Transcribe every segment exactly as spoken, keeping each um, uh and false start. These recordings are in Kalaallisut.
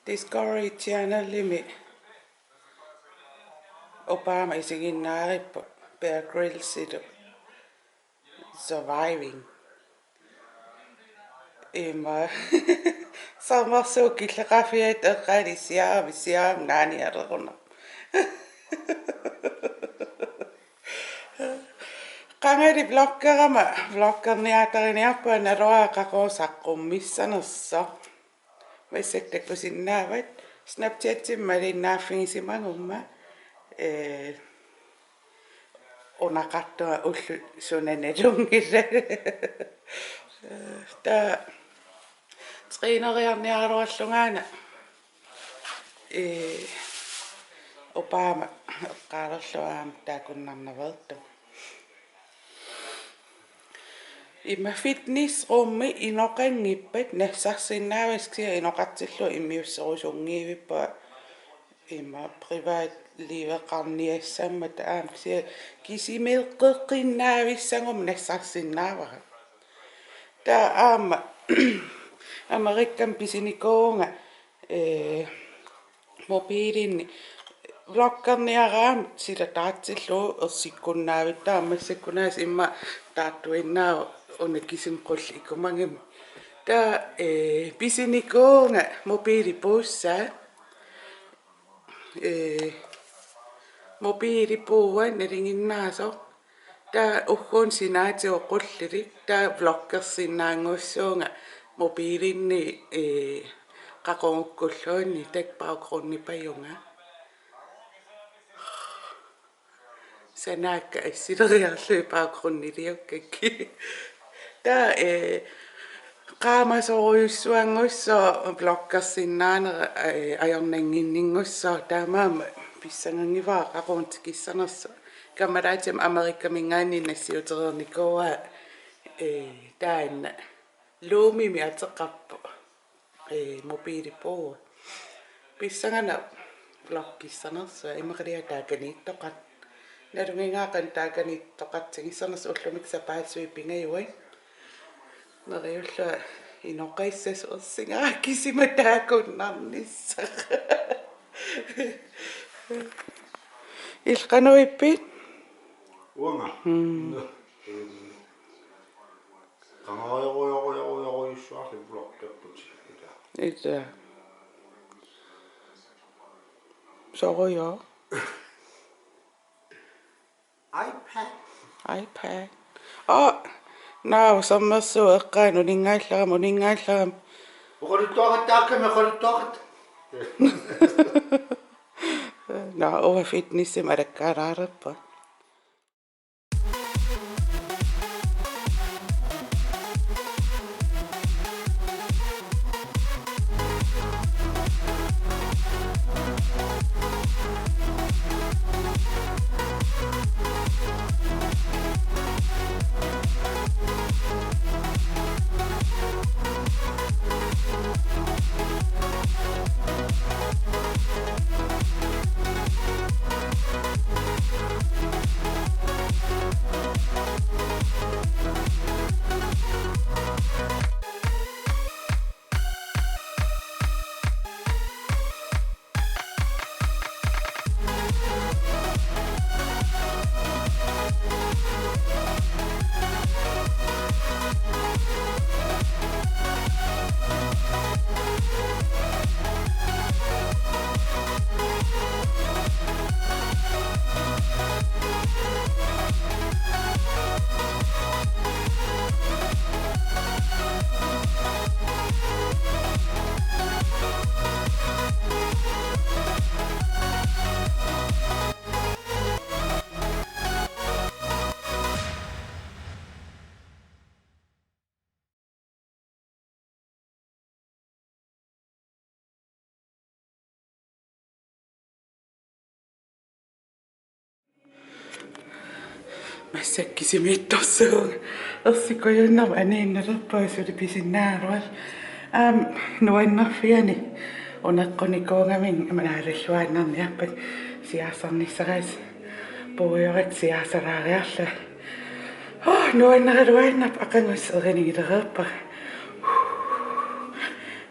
Discovery Channelimi Obama isiginnaarippoq Bear Grylls-ilu Surviving. Ima sammarsuup killeqarfiata eqqaani siaami, siaami naanialeruna. Qangali vloggerama, vloggerniartariniarpunga naluara qaqugu saqqummissanersoq. Massakkut takusinnaavat Snapchatimi malinnaaffigisimaguma, ee, unaqartunga ullut suna nalunngillat. Taava træneriarniaraluarlungaana, ee, Obama eqqaalerlugu aamma taakkunnarnaveertoq. Ima fitnessrummi inoqanngippat nassarsinnaavasi, kisianni inoqartillugu immiusserusunngivippunga ima privatliveqarniassammata aamma, kisianni kisimeeqqeqqinnavissaguma nassarsinnaavara. Taava aamma Amerikami pisinikuuvunga, ee, mobiilinni vloggerniaraanni silataartillugu ersikkunnaavittarama, massakkut aasiit immaqa taartuinnaavoq una kisimi qulleq ikumagami. Taava, ee, pisinikuuvunga mobiili puussaa, ee, mobiili puua nalinginnaasoq. Taava ugguuna sinaatigut qullilik, taava vloggersinnaanngussuunga mobiilinni, ee, qaqugukkulluunniit, taakku baggrundipajunga. Sanaakka assileriarlugit baggrundiliukkakkit. Taava, ee, qaamasorujussuanngussaaq vloggersinnaanera, ee, ajornannginninngussaaq, taamaammat pissanganngivara qaqugu tikissanersoq. Kammalaatima Amerikaminngaanniit nassiutereernikuuaa, ee, taanna Loomimi ateqarpoq, ee, mobiili puua. Pissanganaq vloggissanersunga, immaqalu taakaniittoqartoq. Nalunngilara qanoq taakaniittoqartigissanersoq, ullumikkut sapaatip-suit pingajuat. Neriullunga inoqassasoq, ersigara kisima taakkunnarnissaq. Illit qanoq ippit? Uanga? Mm. Nå, øhm, qangarujorujorujorujussuarli vloggerputit, ilaa? Ilaa. Sorujuk? iPad. iPad. Aa, naa, sammersuut eqqaanut uninngaallarama, uninngaallarama. Oqaluttuaqattaarkami, oqaluttuaqatta. Naa, uanga fitnessimi alakkaalaarpara. Massakkut kisimiittorsuuvunga. Ersikujunnaarmat aniinnalerpunga suli pisinnaagaluarlunga. Aamma nuannerfiani uneqqunikuugamiuk, ima naalalluaannarniarpakka, siaarsarnissaraasi puigorakkit siaarsalaariarlunga. Hoo, nuanneraluaannarpoq, aqagu erinigilereerpara.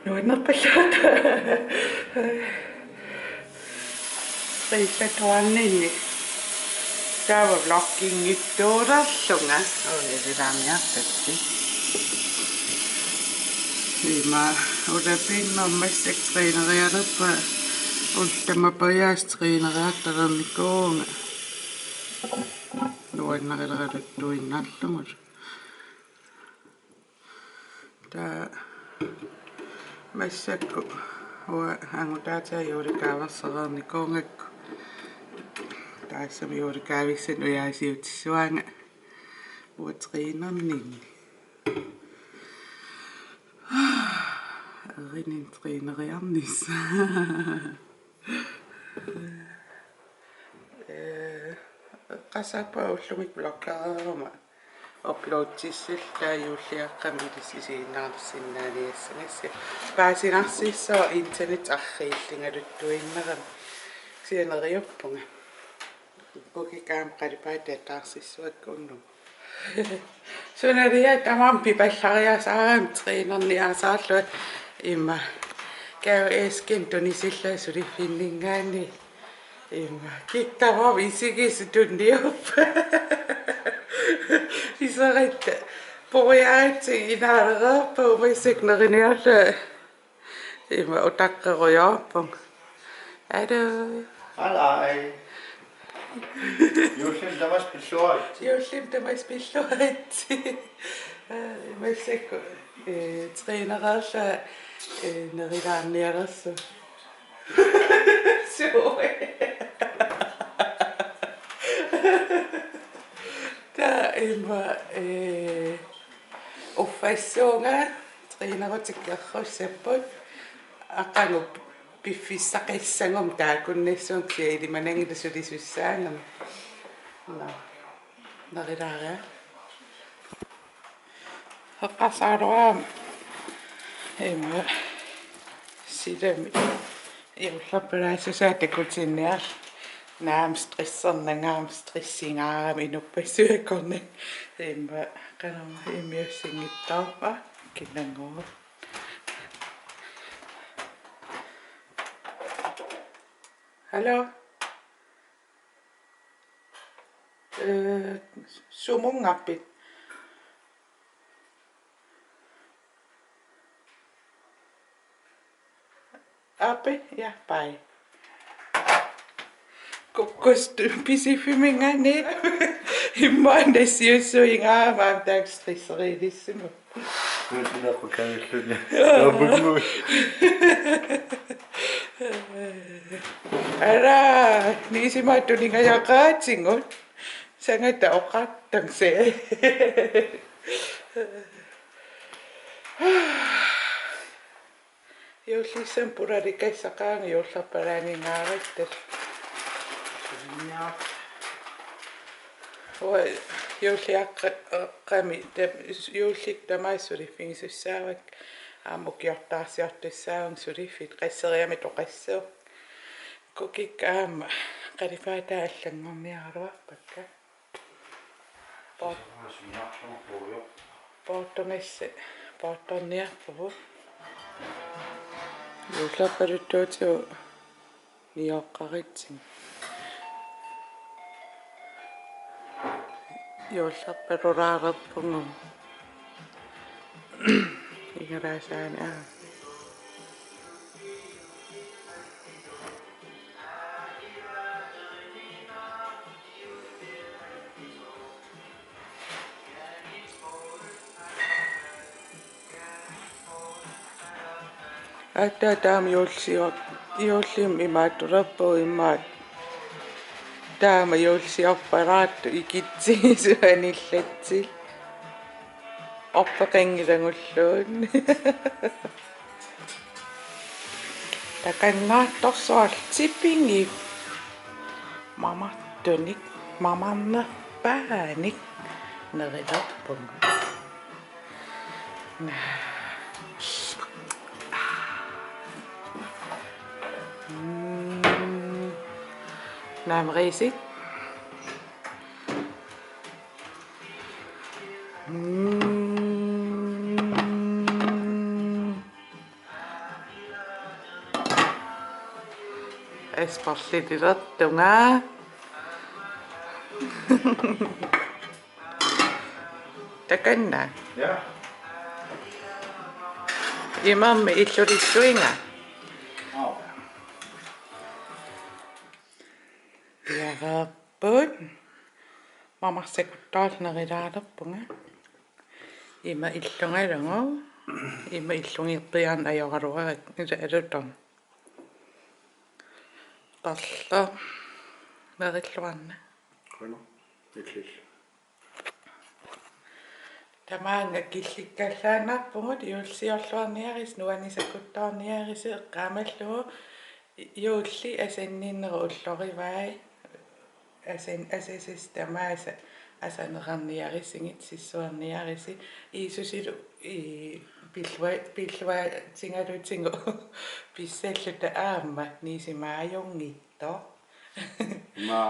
Nuannerpallaarta. Illuatungaani taava vlogginngitsuulerlunga uunga ilaanniartakki. Ima ulapinnarmat massakkut trænerialerpunga, ullut tamaasa træneriartalereernikuuvunga. Nuannarileraluttuinnarlugulu. Taava massakkut uanga angutaatiga juullikaaveersareernikuugakku. Taassuma juullikaavissanut ujaasiutissuaanga uanga trænerninni. Erinit træneriarnissaq. Ee, eqqarsarpunga ullumikkut vloggereeruma uploadissalluta juulliaqqami ilissi isiginnaarsinnaaniassagassi. Paasinarsissaaq internet arriilligaluttuinnarami. Kisianni neriuppunga. Kukikka aamma qalipaatit ataarsissuakka unnuk. Sunaluunniit tamarmik pipallariasaarami trænerniasaarlunga, ima Kau Eskin tunisillunga suliffinninngaanniit. Ima kikkut tamarmik isigisut tunniuppata. Iseratta puiaatsi inaalereerpunga massakkut neriniarlunga. Ima utaqqerujoorpunga. Aluu. Aluu. Juullimi tamaasa pilluaritsi. Juullimi tamaasa pilluaritsi. Massakkut, ee, trænereerlunga, ee, nerilaarnialersunga. Suu. Taava ima, ee, uffassuunga trænerutikkerussapput. Aqagu piffissaqassaguma taakkunnassaguma kisianni ilimananngilaq sulisussaagama. Nå. Nerilaariarlunga. Eqqarsaaruama. Ima. Silami. Juullerpalaassusaa takutinniarlunga. Naamik stressernangaarama stressingaarama inuppassuit akornanni. Ima qanormaa immiussinngitsoorpara kinanngooq. Hallo. Ee, sumunngaarpit? Aappi, ja, bye. Kukkussat pisiffimminngaanniit immaqa nassiussuingaarama aamma taakku stresseriilissimavut. Nuutineqqukaangilluni. Aappungu. Ala, niisimaattuningajaqaatigut. Sangata oqartangsi. Juullissamut pulalikkassaqaanga juullerpalaaninngaaratta. Uanga juulliaqqami tam-, juullikkut tamaasa suliffigisussaavakka. Aamma ukiortaarsiortussaavunga suliffik qasseriarmik oqassuunga. Kukikka aamma qalipaataa allanngorniaraluarpakka. Poor-, poortugassi, poortorniarpugut. Juullerpaluttuutigut nioqqaritsi. Juullerpalulaalerpugut. Igalaasaani, aa. Aatsaat taama juullisior-, juullimi imaattulerpugut immaqa. Taama juullisiorpalaartoq ikitsigisunik anillatsillugu. Orpeqanngilagulluunniit. Takangaartorsuarlu tipigik. Mamartunik, mamarnerpaanik nerilerpunga. Mm. Naamik riisit. Mm. Asperlililertunga. Takanna. Ja. Imermik illulissuinga. Au. Iararput. Mamarsakuttoornerulaalerpunga. Ima illungalugu. Ima illugiipiarneq ajoraluarakku. Ila alutorn. Parlo. Merilluarna. Qujanaq. Illillu. Tamaanga killikkallaannarpugut juullisiorluarniarisi, nuannisakuttoorniarisi eqqaamallugu juulli asanninnerup ullorivai. Asan-, asasasi tamaasa asaneqarniarisigit sissuerniarisi Jiisusilu i-, pillua-, pilluatigalutigu pissalluta aamma nisimaajunngitsoq. Ma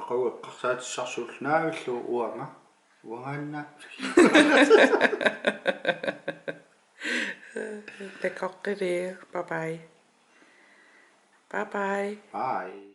aqagu eqqarsaatissarsiullu naavillugu uanga. Uangaanna. Takoqqili. Bye bye. Bye bye. Bye.